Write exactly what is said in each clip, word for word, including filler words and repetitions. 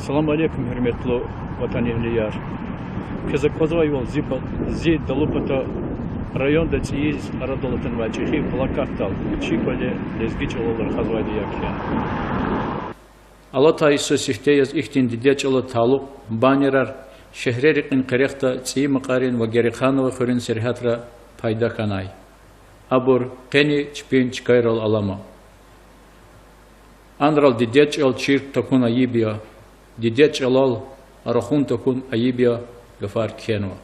Салам алейкум, гьуьрметлу ватанэгьлияр! Квез аквазвайвал, зи па-, зи далу пата районда цӀийиз арадал атанвай чӀехи плакатдал чи кӀвале лезги чӀалал рахазвайди я кхьена. Алатай йисуз сифте яз ихьтин дидед чӀалаз талукь баннерар шегьре рекьин къерехда ЦӀийи Макьарин ва Гереханован хуьруьн сергьятра пайда хьанай. Абур къени чпин чкайрал алама. Анрал дидед чӀал чир тахьун айиб я, дидед чӀалал рахун тахьун айиб я гафар кхьенва.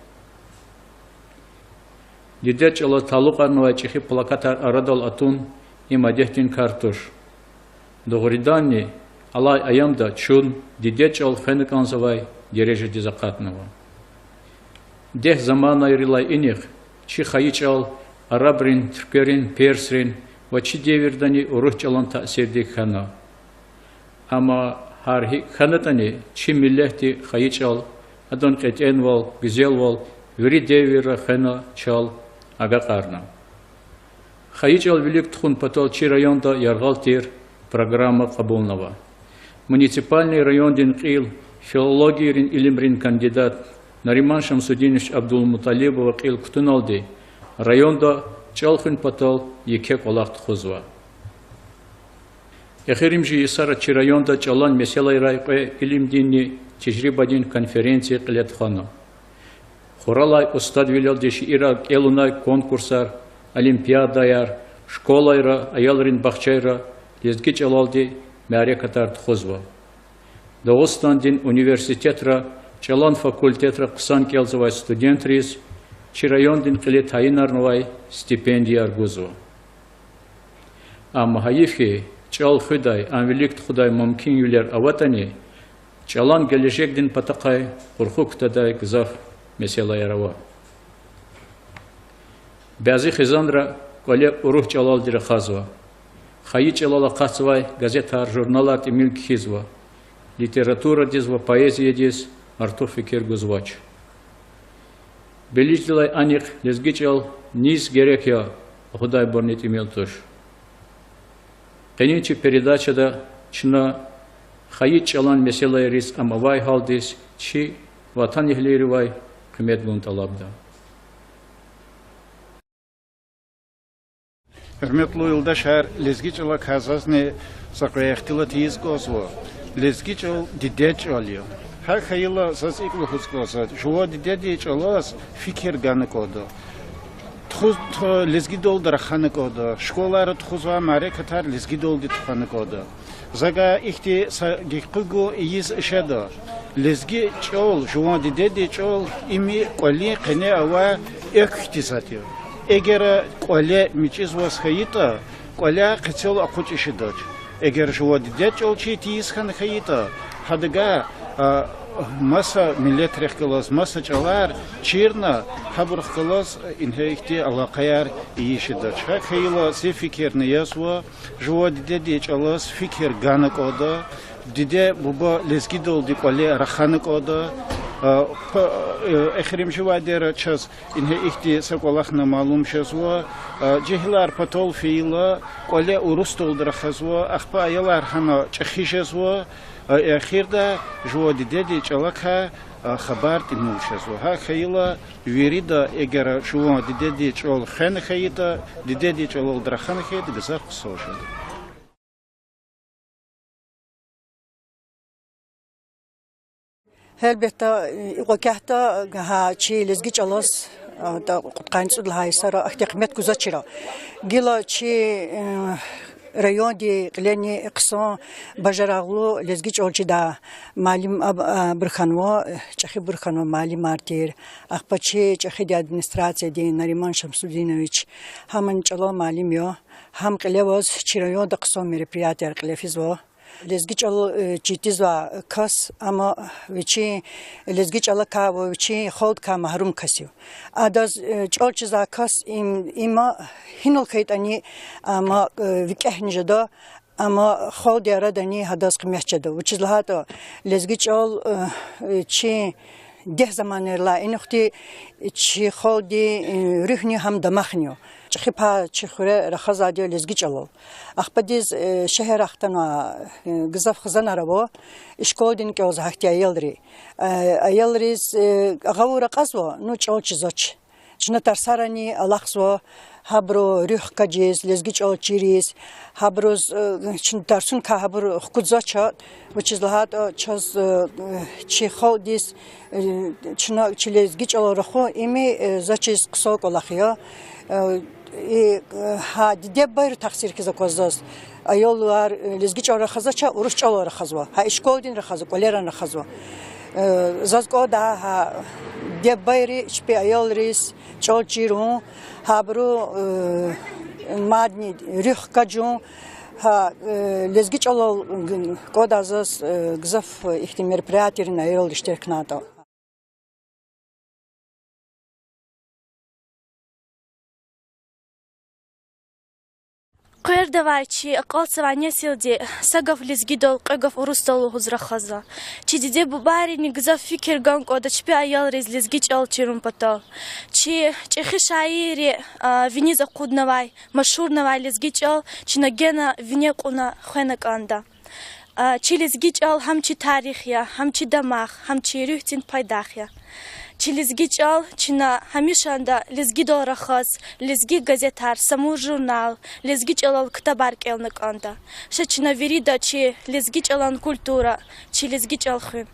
Дидед чӀалаз талукьарнавай чӀехи плакатар арадал атун им адетдин кар туш. Дугъриданни, алай аямда чун дидед чӀал хвена кӀанзавай дережадиз акъатнава. Дегь заманайрилай инихъ чи хайи чӀал арабрин, туьркверин, персрин ва чи девирдани урус чӀалан таъсирдик хьана. Амма гьар гьикӀ хьанатӀани, чи миллетди хайи чӀал, адан кьетӀенвал, гуьзелвал вири девирра хвена, чал, агакьарна. Хайи чӀал вилик тухун патал чи районда яргъал тир программа кьабулнава. Муниципальный райондин кьил, филологийрин илимрин кандидат Нариман Шамсудинович Абдулмуталибован кьил кутуналди, районда чӀал хуьн патал еке кӀвалах тухузва. Эхиримжи йисара чи районда чӀалан месэлайрай кьве илимдинни тежрибадин конференция кьиле тухвана. Хуралай устадвилелди шиирар кӀелунай конкурсар, олимпиадаяр, школайра, аялрин бахчайра лезги чӀалалди мярекатар тухузва. Дагъустандин университетра чӀалан факультетра хъсан кӀелзавай студентриз чи райондин кьили тайинарнавай стипендияр гузва. Амма гьайиф хьи, чӀал хуьдай, ам вилик тухудай мумкинвилер аватӀани, чӀалан гележегдин патахъай къурху кутадай гзаф месэлаяр ава. Бязи хизанра кӀвале урус чӀалалди рахазва. Хайи чӀалал акъатзавай газетар, журналар тӀимил кхьизва. Литературадиз ва поэзиядиз артух фикир гузвач. Билиждилай анихъ, лезги чӀал низ герек я лугьудайбурни тӀимил туш. Къенин чи передачада чна хайи чӀалан месэлайриз, ам авай гьалдиз чи ватанэгьлийривай къимет гун тӀалабда. Гьуьрметлу юлдашар, лезги чӀалакай зазни са кьве ихтилат ийиз кӀанзава. Лезги чӀал дидед чӀал я. ГьакӀ хьайила заз икӀ лугьуз кӀанзава: жуван дидедин чӀалаз фикир гана кӀанда. Тухуз, ту-, лезгидалди рахана кӀанда. Школайра тухузвай мярекатар лезгидалди тухвана кӀанда. Завай ихьтин са гекъигун ийиз жеда. Лезги чӀал, жуван дидедин чӀал, им кӀвалин къене авай экв хьтин затӀ я. Эгер кӀвале мичӀи яз хьайитӀа, кӀваляй къецел экъечӀиз жедач. Эгер жуван дидед чӀал чир тийиз хьана хьайитӀа, гьадавай, а, маса миллетрихъ галаз, маса чӀалар чирна, гьабурухъ галаз ингье ихьтин алакъаяр ийиз жедач. ГьакӀ хьайила зи фикирни язва, жуван дидедин чӀалаз фикир гана кӀанда, диде-буба лезгидалди кӀвале рахана кӀанда. А, п-, э, эхиримживайдера чаз ингье ихьтин са кӀвалахни малум жезва, а, жегьилар патал фейила, кӀвале урусдалди рахазва, ахпа аялар гьана чӀехи жезва, а, эхирда жуван дидедин чӀалакай, а, хабар тӀимил жезва. ГьакӀ хьайила вирида, эгер жуван дидедин чӀал хвена хьайитӀа, дидедин чӀалалди рахана хьайитӀа, гзаф хъсан жеда. Гьелбетда, икьван кятда, гьа чи лезги чӀалаз, а, кьудкъанни цӀуд лагьай йисара ахьтин къимет гузвачир. Гила чи, э, райондин кьилени хъсан бажарагълу лезги чӀал чидай муаллим аб-, абур хьанва, чӀехибур хьанва муаллимар тир. Ахпа чи чӀехидин администрациядин Нариман Шамсудинович, гьамни чӀалан муаллим я, гьам кьиле аваз чи районда хъсан мероприятияр кьиле физва. Лезги чӀал, э, чир тийизвай кас, амма вичин лезги чӀалакай ва вичин халкьдикай магьрум кас я. Адаз, э, чӀал чизвай кас им, има гьинал хьайитӀани, амма, э, викӀегьни жеда, амма халкьдин арадани гьадаз къимет жеда. Вучиз лагьайтӀа лезги чӀал, э, чи дегь заманайрилай инихъди чи халкьдин, э, руьгьни гьам дамахни я. ЧӀехи пай чи хуьре рахазвайди я лезги чӀалал. Ахпадиз, э, шегьердай хтанвай, э, гзаф хизанар ава, ишколдин кӀелзава гьахьтин аялри. Э, аялриз, э, агъавур акьазва, ну, чӀал чизвач. Чна тарсарани алахъзава гьабурун руьгь хкажиз, лезги чӀал чириз, гьабуруз, э, чна тарсуникай гьабур хкудзавач, вучиз лагьайтӀа чаз, э, чи халкьдиз, э, чна чи лезги чӀалал рахун, им, э, заз чиз хъсан кӀвалах я. Э, и, э, гьа диде-бубайрин тахсир хьиз аквазва заз. Аялар, э, лезги чӀалал рахазвач, урус чӀалал рахазва. Гьа ишколдин рахазва, кӀвалеран рахазва. Э, заз кӀанда гьа диде-бубайри чпин аялриз чӀал чирун, гьабурун, э, мадни руьгь хкажун, гьа, э, лезги чӀалал, м, кӀанда заз, э, гзаф ихьтин мероприятиерин аялри иштиракнайтӀа. Къвердавай чи акьалтзавай несилди са гаф лезгидал, кьве гаф урусдал лугьуз рахазва. Чи диде-бубайрини гзаф фикир гана кӀанда чпин аялриз лезги чӀал чирун патал. Чи чӀехи шаирри, а, виниз акъуднавай, машгьурнавай лезги чӀал чна гена вине кьуна хвена кӀанда. А, чи лезги чӀал гьам чи тарих я, гьам чи дамах, гьам чи руьгьдин пайдах я. Чи лезги чӀал чна гьамишанда лезгидал рахаз, лезги газетар, Самур журнал, лезги чӀалал ктабар кӀелна кӀанда. Ша чна вирида чи лезги чӀалан культура, чи лезги чӀал хуьн.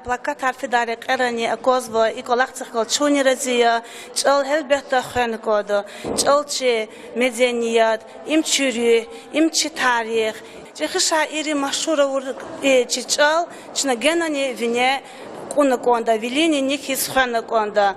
Плакатар фидай рекьерани аквазва, и кӀвалах цихъ галаз чунни рази я, чӀал гьелбетда хвена кӀанда, чӀал чи меденият, им чи руьгь, им чи тарих. ЧӀехи шаирри машгьур авур, э, чи чӀал чна генани вине кьуна кӀанда, вилин нини хьиз хвена кӀанда.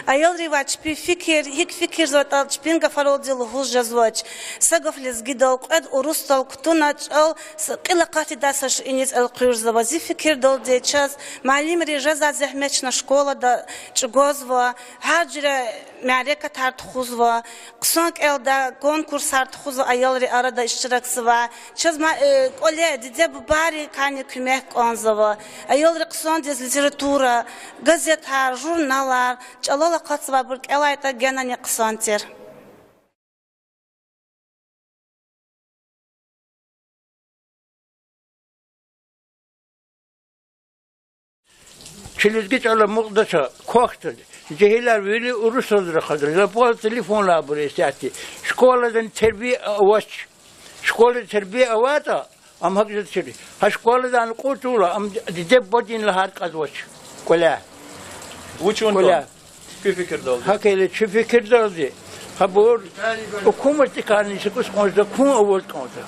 Аялривай чпин фикир, гьикӀ фикирзаватӀа чпин гафаралди лугьуз жезвач. Са гаф лезгидал, кьвед урусдал кутуна чӀал, с-, кьил акъатдай са шейиниз элкъуьрзава. Зи фикирдалди, чаз муаллимри жезвай зегьмет чна школада чӀугвазва, гьар жуьре мярекатар тухузва, хъсан кӀелдай конкурсар тухузва, аялри арада иштиракзавай. Чаз ма-, э, кӀвале диде-бубайрикайни куьмек кӀанзава. Аялри хъсандиз литература, газетар, журналар, чӀалал акъатзавайбур кӀелайтӀа генани хъсан тир. Чи лезги чӀал амукьдач, квахьда, жегьилар вири урусдалди рахазва, лап телефонар авур исятда. Школадани тербия авач. Школада тербия авайтӀа, ам гьакӀ жеда чири. Гьа школадани кьур тавурла, ам диде-бубадин лагьайди кьазвач кӀваляй. Вуч авун кӀваляй? Чпин фикирдалди. ГьакӀ хьайила чи фикирдалди, гьабур гьукуматдикайни са кӀус кӀанзава, кун аваз кӀанда.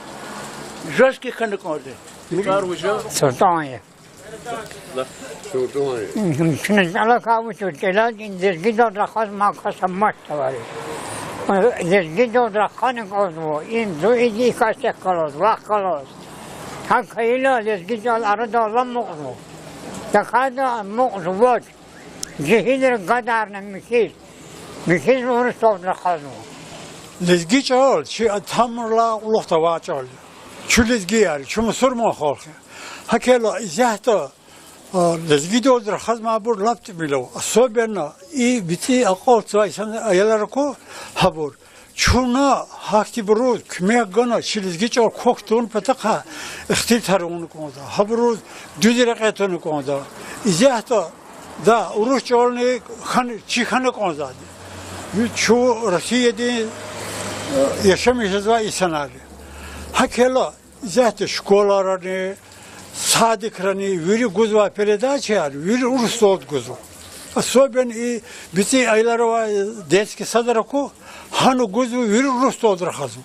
Жесткий хьана кӀанда. Султан я. Чна чӀалакай вуч, чӀалал и лезгидал рахаз ман кас амач, товарищ. Лезгидал рахана кӀанзава, им зун иди касек галаз, вахъ галаз. ГьакӀ хьайила лезги чӀал арадал амукьзава. ТахьайтӀа амукьзавач. Жегьилри гадарна михьиз, михьиз урусдалди рахазва. Лезги чӀал чи тамурдилай кьулухъ авай чӀал я. Чун лезгияр я, чун мусурман халкь я. ГьакӀ хьайила исятда, а, лезгидалди рахазмайбур лап тӀимил ава. Особенно и бицӀи акьалтзавай инсан, аялар аку гьабур. Чна гьахьтинбуруз куьмек гана, чи лезги чӀал квахь тавун патахъай ихтилатар авуна кӀанда. Гьабуруз дуьз рекье туна кӀанда. Исятда, да, урус чӀални хьана, чи хьана кӀанзавайди. Чун Россиядин, э, яшамиш жезвай инсанар я. ГьакӀ хьайила исятда школайрани, садикрани вири гузвай передачаяр вири урусдалди гузва. Особенно и бицӀи аялар авай детский садар аку, гьана гузва, вири урусдалди рахазва.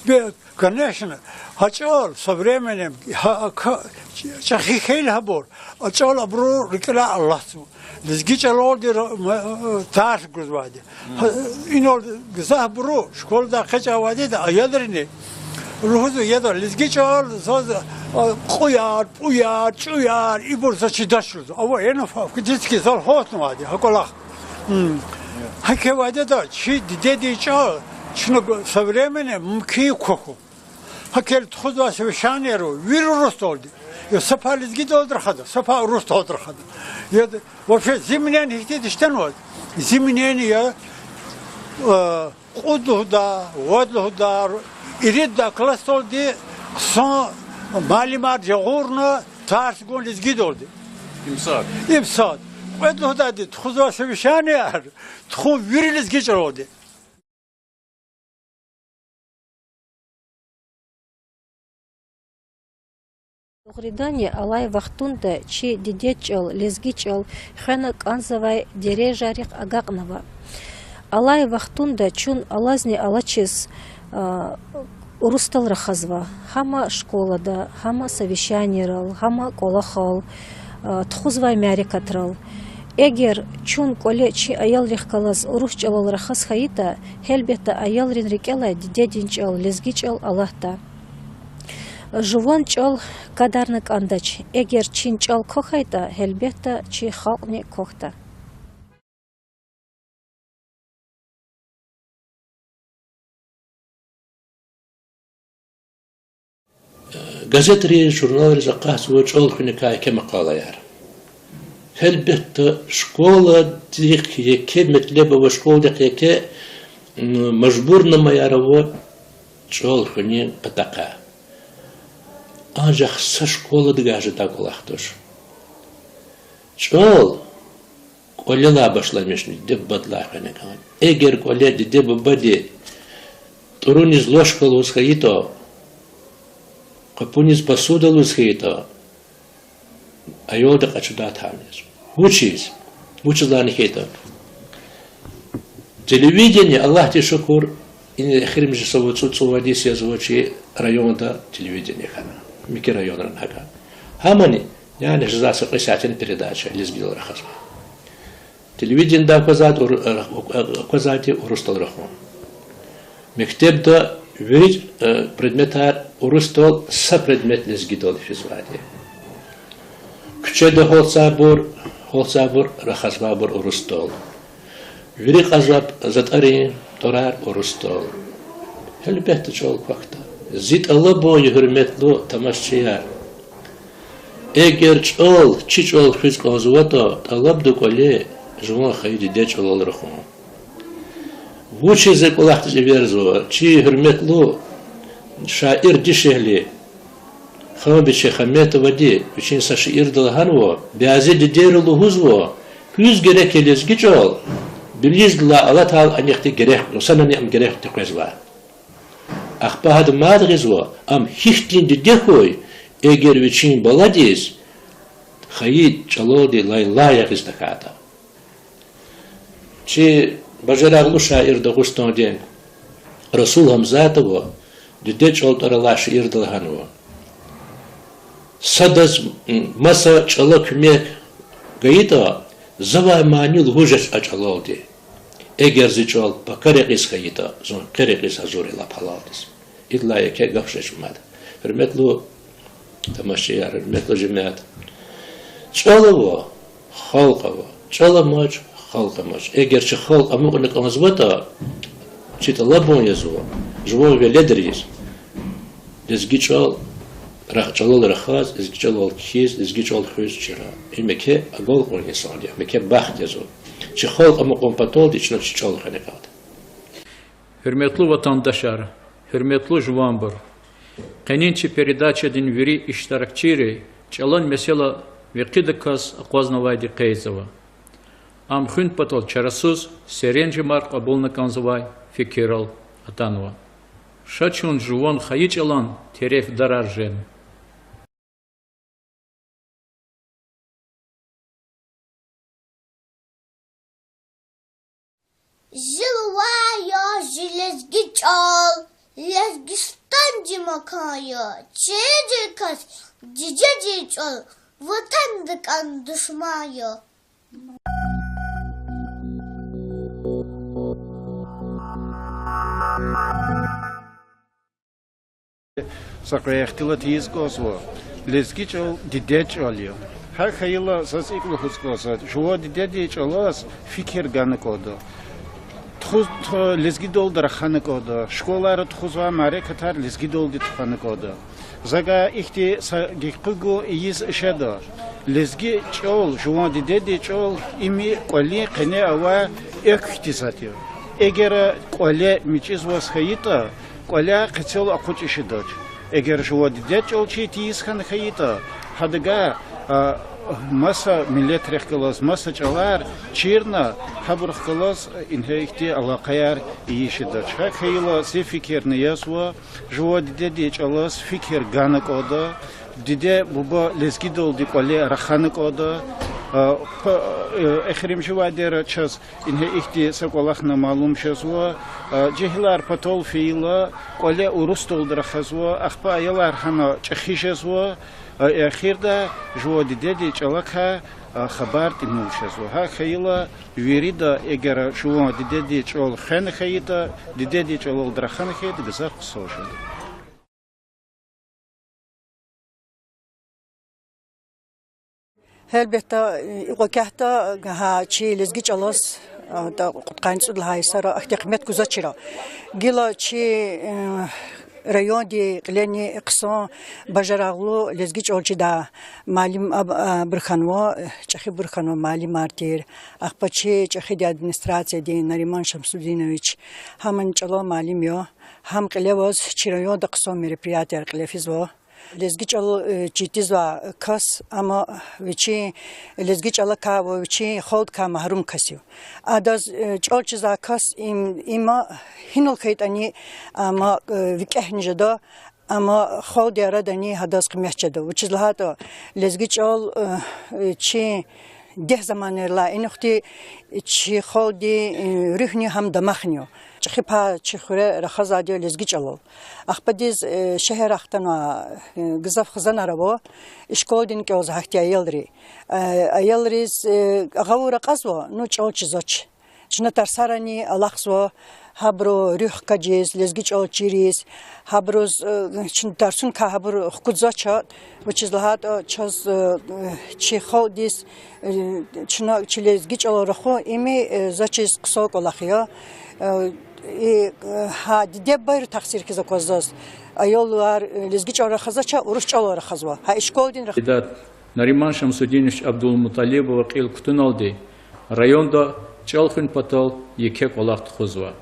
Бе, конечно, гьа чӀал со временем, гьа, гьа, чӀехи хьайила гьабур, а чӀал абурун рикӀелай алатзава. Лезги чӀалалди ра-, м-, э, тарс гузвайди. Гьа, инал гзафбуру школадай экъечӀайвайди я, аялрини лугьузва, яда, лезги чӀал заз, а, кьуяр, пӀуяр, чӀуяр, ибур заз чидач лугьузва. Ава, яна фа-, фактически зал гьалтнавайди я гьа кӀвалах. Гьакӏ хьайила, чи дидедин чӏал чна со временем мумкин я квахьун. Гьакӏ хьайила тухузвай совещаниеяр вири урусдалди. Са пай лезги чӀалалди рахада, са пай урус чӀалалди рахада. Я, вообще, зи мнение гьихьтинди иштенваз. Зи мнение я, э, кьуд лугьуда, вад лугьуда, ирид классдалди хъсан муаллимар жагъурна тарс гун лезгидалди. Им сад. Им сад. Кьвед лугьудайди тухузвай совещанияяр тухун вири лезги чӀалалди. Дугъриданни, алай вахтунда чи дидед чӀал, лезги чӀал хвена кӀанзавай дережайрихъ агакьнава. Алай вахтунда чун алазни алачиз, а, урусдал рахазва, гьам школада, гьам совещанийрал, гьам кӀвалахал, а, тухузвай мярекатрал. Эгер чун кӀвале чи аялрихъ галаз урус чӀалал рахаз хьайитӀа, гьелбетда, аялрин рикӀелай дидедин чӀал, лезги чӀал алатда. Жуван чӀал гадарна кӀандач. Эгер чи чӀал квахьайтӀа, гьелбетда, чи халкьни квахьда. Газетриз, журналриз акъатзава чӀал хуьникай еке макъалаяр. Гьелбетда, школадихъ еке метлеб ава, школадихъ еке, м, мажбурнамаяр ава чӀал хуьнин патахъай. Анжах са школадихъ гьажда кӀвалах туш. ЧӀал кӀвалелай башламишна, диде-бубадилай хвена кӀанда. Эгер кӀвале диде-бубади тӀуруниз ложка лугьуз хьайитӀа, къапуниз посуда лугьуз хьайитӀа, аялди къачудай тайин я. Вучиз? Вучиз лагьайтӀа, телевидение, Аллагьдиз шукур, ина эхиримжи са вад цӀуд-цӀувад йис язва чи районда телевидение хьана, микьи районра гьакӀа. Гьамани, яни, жезвай са кьве сятин передача лезгидал рахазва. Телевидениеда аквазвайди ур-, аквазвайди урусдал рахун. Мектебда вири, э, предметар урусдал, са предмет лезгидал физвайди. Куьчеда гьалтзавайбур, гьалтзавайбур рахазвайбур урусдал. Вири кьазвай затӀарин тӀварар урусдал. Гьелбетда, чӀал квахьда. Зи тӀалабун я, гьуьрметлу тамашачияр. Эгер чӀал, чи чӀал хуьз кӀанзаватӀа, тӀалабда кӀвале жуван хайи диде чӀалал рахун. Вучиз за кӀвалахдиз эверзава? Чи гьуьрметлу шаир дишегьли Ханбиче Хаметовади вичин са шиирда лагьанва, бязи дидейри лугьузва, куьз герек я лезги чӀал, билиждилай алатайла анихъди герек, санани ам герек текъвезвай. Ахпа гьада мад гъизва, ам гьихьтин диде хьуй, эгер вичин баладиз хайи чӀалалди лайлай ягъиз тахьайтӀа. Чи бажарагълу шаир Дагъустандин Расул Гьамзатова Диде чӀал тӀвар алай шиирда лагьанва: садаз, м, маса чӀала куьмек гайитӀа, завай мани лугьуз жеч а чӀалалди. Эгер зи чӀал пака рекьиз хьайитӀа, зун къе рекьиз гьазур я лап гьалалдиз. Идалай еке гаф жеч мад. Гьуьрметлу тамашачияр, гьуьрметлу жемят. ЧӀал ава, халкь ава. ЧӀал амач, халкь амач. Эгер чи халкь амукьна кӀанзаватӀа, чи тӀалабун язва жуван веледриз лезги чӀал, рах-, чӀалал рахаз, лезги чӀалал кхьиз, лезги чӀал хуьз чира. Им еке агалкьун инсанди я, им еке бахт язва. Чи халкь амукьун паталди чна чи чӀал хвена кӀанда. Гьуьрметлу ватандашар, гьуьрметлу жуванбур! Къенин чи передачадин вири иштиракчийри чӀалан месэла векъидаказ акъвазнавайди къейдзава. Ам хуьн патал чарасуз серенжемар кьабулна кӀанзавай фикирал атанва. Ша чун жуван хайи чӀалан терефдарар жен. Жи лувай я, жи лезги чӀал, Лезгистан жи макан я, чидай кас дидедин чӀал, ватандикай душман я. Са кьве ихтилат ийиз кӀанзава. Лезги чӀал дидед чӀал я. ГьакӀ хьайила заз икӀ лугьуз кӀанзава: жуван дидедин чӀалаз фикир гана кӀанда. тухуз, ту-, лезгидалди рахана кӀанда. Школайра тухузвай мярекатар лезгидалди тухвана кӀанда. За гьа ихьтин са гекъигун ийиз жеда. Лезги чӀал, жуван дидедин чӀал, им кӀвалин къене авай экв хьтин затӀ я. Эгер кӀвале мичӀи яз хьайитӀа, кӀваляй къецел экъечӀиз жедач. Эгер жуван дидед чӀал чир тийиз хьана хьайитӀа, гьадагай, а, маса миллетрихъ галаз, маса чӀалар чирна, гьабурухъ галаз ингье ихьтин алакъаяр ийиз жедач. ГьакӀ хьайила зи фикирни язва, жуван дидедин чӀалаз фикир гана кӀанда, диде-буба лезгидалди кӀвале рахана кӀанда. А, п-, э, эхиримжи вадера чаз ингье ихьтин са кӀвалахна малум жезва, а, жегьилар патал фейила, кӀвале урусдалди рахазва, ахпа аялар гьана чӀехи жезва, а, эхирда жуван дидедин чӀалакай, а, хабар тӀимил жезва. ГьакӀ хьайила вирида эгер жуван дидедин чӀал хвена хьайитӀа, дидедин чӀалалди рахана хьайитӀа, гзаф хъсан жеда. Гьелбетда, икьван кӀвалахда, гьа чи лезги чӀалаз, а, тӀа кьудкъанни цӀуд лагьай йисара ахьтин къимет гузвачир. Гила чи, э, райондин кьилени хъсан бажарагълу лезги чӀал чидай муаллим аб-, абур хьанва, чӀехибур хьанва муаллимар тир. Ахпа чи чӀехидин администрациядин Нариман Шамсудинович, гьамни чӀалан муаллим я. Гьам кьиле аваз чи районда хъсан мероприятияр кьиле физва. Лезги чӀал, э, чир тийизвай кас, амма вичин лезги чӀалакай ва вичин халкьдикай магьрум кас я. Адаз, э, чӀал чизвай кас им, има гьинал хьайитӀани, амма, э, викӀегьни жеда, амма халкьдин арадани гьадаз къимет жеда. Вучиз лагьайтӀа лезги чӀал, э, чи дегь заманайрилай инихъди чи халкьдин, э, руьгьни гьам дамахни я. ЧӀехи пай чи хуьре рахазвайди я лезги чӀалал. Ахпадиз, э, шегьердай хтанвай, э, гзаф хизанар ава, ишколдин кӀелзавай гьахьтин аялри. Э, аялриз, э, гъавурда акьазва, ну, чӀал чизвач. Чна тарсарани алахъзава, гьабуру руьгь хкажиз, лезги чӀал чириз, гьабуруз, э, чна тарсуникай гьабур хкудзавач, вучиз лагьайтӀа чаз, э, чи халкьдиз, э, чна чи лезги чӀалал рахун, им, э, заз чиз хъсан кӀвалах я. Э, и, э, гьа диде-бубайрин тахсир хьиз аквазва заз. Аялар, э, лезги чӀалал рахазвач, урус чӀалал рахазва. Гьа ишколдин рах- Нариман Шамсудинович Абдулмуталибова кьил кутуналди, районда чӀал хуьн патал еке кӀвалах тухузва.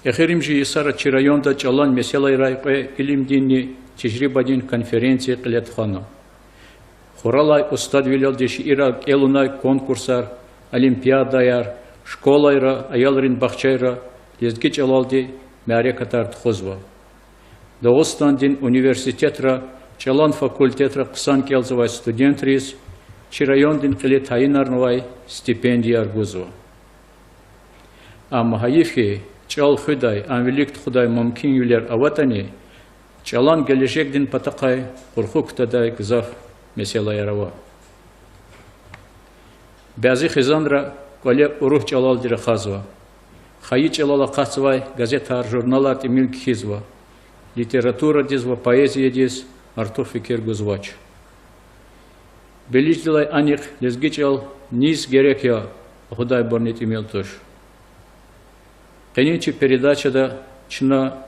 Эхиримжи йисара чи районда чӀалан месэлайрай кьве илимдинни тежрибадин конференция кьиле тухвана. Хуралай устадвилелди шиирар кӀелунай конкурсар, олимпиадаяр, школайра, аялрин бахчайра лезги чӀалалди мярекатар тухузва. Дагъустандин университетра, чӀалан факультетра хъсан кӀелзавай студентриз чи райондин кьили тайинарнавай стипендияр гузва. Амма гьайиф хьи, чӀал хуьдай, ам вилик тухудай мумкинвилер аватӀани, чӀалан гележегдин патахъай къурху кутадай гзаф месэлаяр ава. Бязи хизанра кӀвале урус чӀалалди рахазва. Хайи чӀалал акъатзавай газетар, журналар тӀимил кхьизва. Литературадиз ва поэзиядиз артух фикир гузвач. Билиждилай анихъ лезги чӀал низ герек я лугьудайбурни тӀимил туш. Къенин чи передачада чна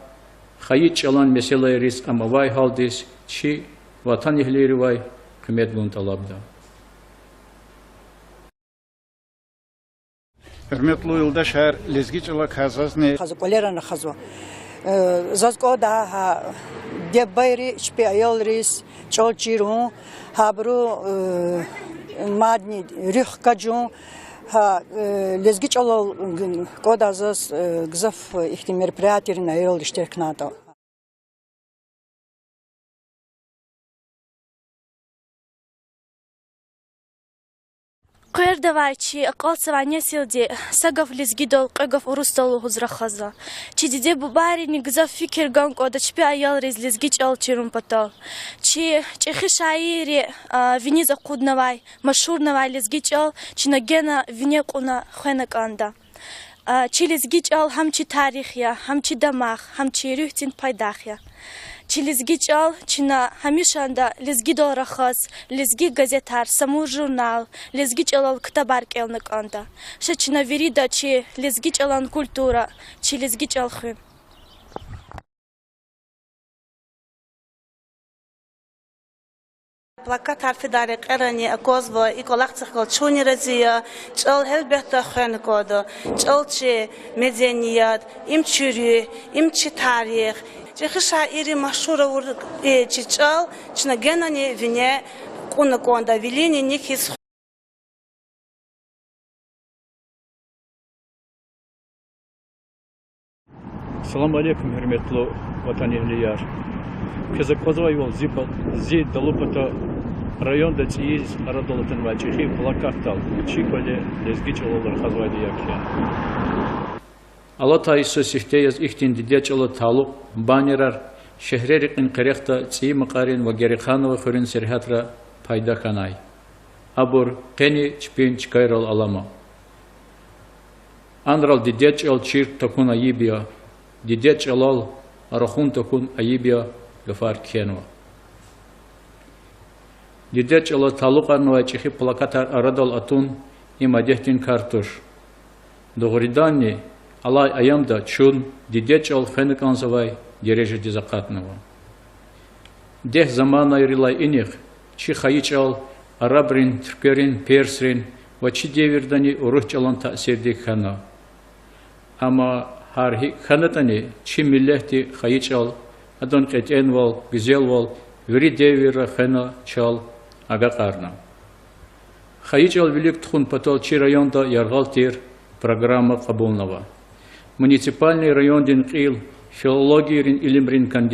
хайи чӀалан месэлайриз, ам авай гьалдиз чи ватанэгьлийривай къимет гун тӀалабда. Гьуьрметлу юлдашар, лезги чӀалакай зазни хаза кӀвалерани рахазва. Э, заз кӀанда гьа диде-бубайри чпин аялриз чӀал чирун, гьабуру, э, мадни руьгь хкажун, гьа, э, лезги чӀалал, м, кӀанда заз, э, гзаф ихьтин мероприятиерин аялри иштиракнайтӀа. Къвердавай чи акьалтзавай несилди са гаф лезгидал, кьве гаф урусдал лугьуз рахазва. Чи диде-бубайрини гзаф фикир гана кӀанда чпин аялриз лезги чӀал чирун патал. Чи чӀехи шаирри, а, виниз акъуднавай, машгьурнавай лезги чӀал чна гена вине кьуна хвена кӀанда. А, чи лезги чӀал гьам чи тарих я, гьам чи дамах, гьам чи руьгьдин пайдах я. Чи лезги чӀал чна гьамишанда лезгидал рахаз, лезги газетар, Самур журнал, лезги чӀалал ктабар кӀелна кӀанда. Ша чна вирида чи лезги чӀалан культура, чи лезги чӀал хуьн. Плакатар фидай рекьерани аквазва, и кӀвалах цихъ галаз чунни рази я. ЧӀал гьелбетда хвена кӀанда. ЧӀал чи меденият, им чи руьгь, им чи тарих. ЧӀехи шаирри машгьур авур, э, чи чӀал чна генани вине кьуна кӀанда, вилин ник хьиз. Салам алейкум, гьуьрметлу ватанэгьлияр! Квез аквазвайвал, зи па-, зи далу пата районда цӀийиз арадал атанвай чӀехи плакатдал чи кӀвале лезги чӀалал рахазвайди я кхьена. Алатай йисуз сифте яз ихьтин дидед чӀалаз талукь баннерар шегьрерихъ къерехда ЦӀийи Макьарин ва Гереханован хуьруьн сергьятра пайда хьанай. Абур къени чпин чкайрал алама. Анрал дидед чӀал чир тахьун айиб я, дидед чӀалал рахун тахьун айиб я гафар кхьенва. Дидед чӀалаз талукьарнавай чӀехи плакатар арадал атун им адетдин кар туш. Дугъриданни, алай аямда чун дидед чӀал хвена кӀанзавай дережадиз акъатнава. Дегь заманайрилай инихъ чи хайи чӀал арабрин, туьркверин, персрин ва чи девирдани урус чӀалан таъсирдик хьана. Амма гьар гьикӀ хьанатӀани, чи миллетди хайи чӀал, адан кьетӀенвал, гуьзелвал вири девирра хвена, чал, агакьарна. Хайи чӀал вилик тухун патал чи районда яргъал тир программа кьабулнава. Муниципальный райондин кьил, филологиядин илимрин кандидат